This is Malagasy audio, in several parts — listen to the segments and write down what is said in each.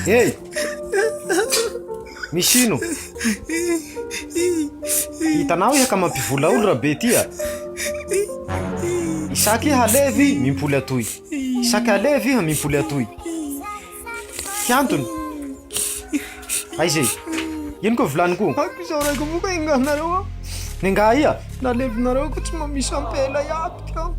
Hey! Misy ino? Hitanao iha ka mampivola olo Rabe ty a! Isaky iha halevy mimpoly atoy, isaky halevy iha mimpoly atoy. Ty antony? Aiza e? Ino koa volaniko? Ako izao raiky avao ka engahanareo aho. Nengaha ia? Nalevinareo ko tsy mba misy ampela iaby ka.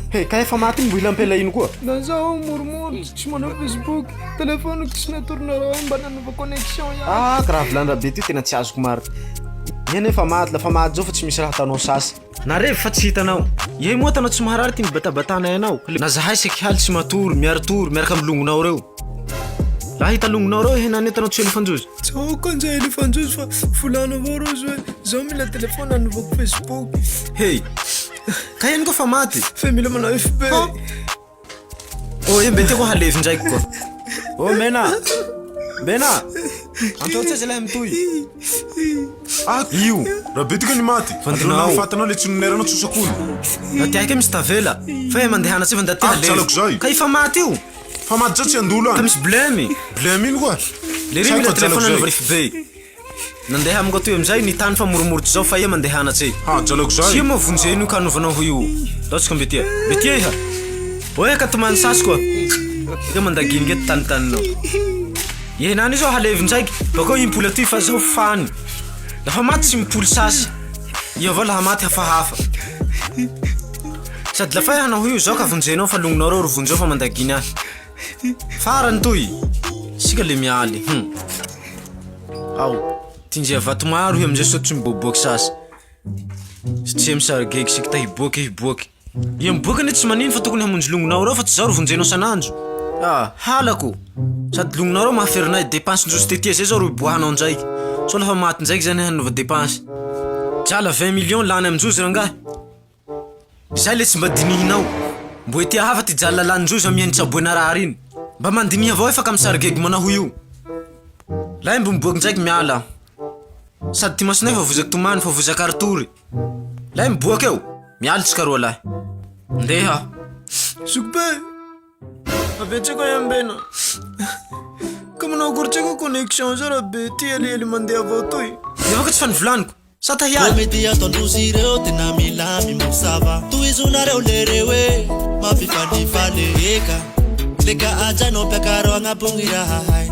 He, ka efa maty iny mbo hila ampela ino koa? Na zaho moromoro tsy manao facebook, telephone tsy natoronareo ahy mba nanova connexion iaby. Ah, ka raha volany Rabe ty tena tsy azoko marina. Iha nefa maty, lafa maty zao fa tsy misy raha ataonao sasy. Narevy fa tsy hitanao. Ihay moa tanao tsy maharary ty mibatabatanay anao. Na zahay saky haly tsy matory, miari-tory miaraka am longonao reo. Raha hita longonao reo henany io tanao tsy elefanjozy. Tsy aoka anjay elefanjozy fa volano avao rozy hoe zao mila telephone anovako facebook. Hey! Ka ino koa fa maty? Fe mila manao FB. Oh, mbe tiako halevy ndraiky koa. Oh, Mena! Mena! Antao tsy aiza ilay mitohy. Ah, io! Rabe ty ka ny maty. Fandinao. Ny fatinao le tsy noneranao tsosak'olo. Na ty ahy misy tavela. Fa eh mandehana tsy fa ndaty Ah, halevy. tsalako zay. Ka efa maty io. Fa maty zao tsy andolo Ka any. misy blème. Blème ino koa? Le ry Saiko mila fa tsalako téléphone zay. anaova FB. Nandeha amiko atoy amizay ny tany fa moromorotsy zao fa ia mandeha anatse. Ha, jalako zay. Tsia moa vonjeno io ka anovanao ho io. Ndao tsika mbetia. Mbetia iha. Oe ka tomany sasy koa. Ika mandaginiky eto tanitaninao. Ia henany io zao halevy ndraiky. Bakeo impoly atoy fa zao fany. Lafa maty tsy mipoly sasy. Ia avao laha maty hafahafa. Sady lafa iha hanao ho io zao ka vonjenao fa longonao reo ro vonjeo fa mandaginy ahy. Farany toy. Sika le mialy. Hum. Ao. Tinjia vato maro iha amizay sao tsy miboaboaky sasy. Tsy misarigeky siky ta hiboaky hiboaky. Iha miboaky anie tsy manino fa tokony hamonjy longonao reo fa tsy zao ro vonjenao sanandro. Ah, halako. Sady longonao reo mahaferinay dépense ndrozy tetia zay zao ro hiboahanao ndraiky. Sao lafa maty ndraiky zany hanova dépense. Drala 20 millions lany amindrozy rangahy. Zay le tsy mba dinihinao. Mbo ety hafa ty drala lanin-drozy amian'ny tsaboy narary iny. Mba mandiniha avao efa ka misarigegy manao ho io. Lahy mbo miboaky ndraiky miala. Sady ty masonay fa vozaky tomany fa vozaky aritory. Lahy miboaky eo. Miala tsika roa lahy. Ndeha. Zoky be! Avy atsy koa iambena. Ka manao akory tsika connexion zao raha be ty helihely mandeha avao toy. Nefa ko tsy fa nivolaniko. Sa ta hiala? Comédie ataondrozy ireo tena milamina ça va Tohizonareo lereo e mampifalifaly Eka leka ajanao mpiakaro agnabogny raha hay.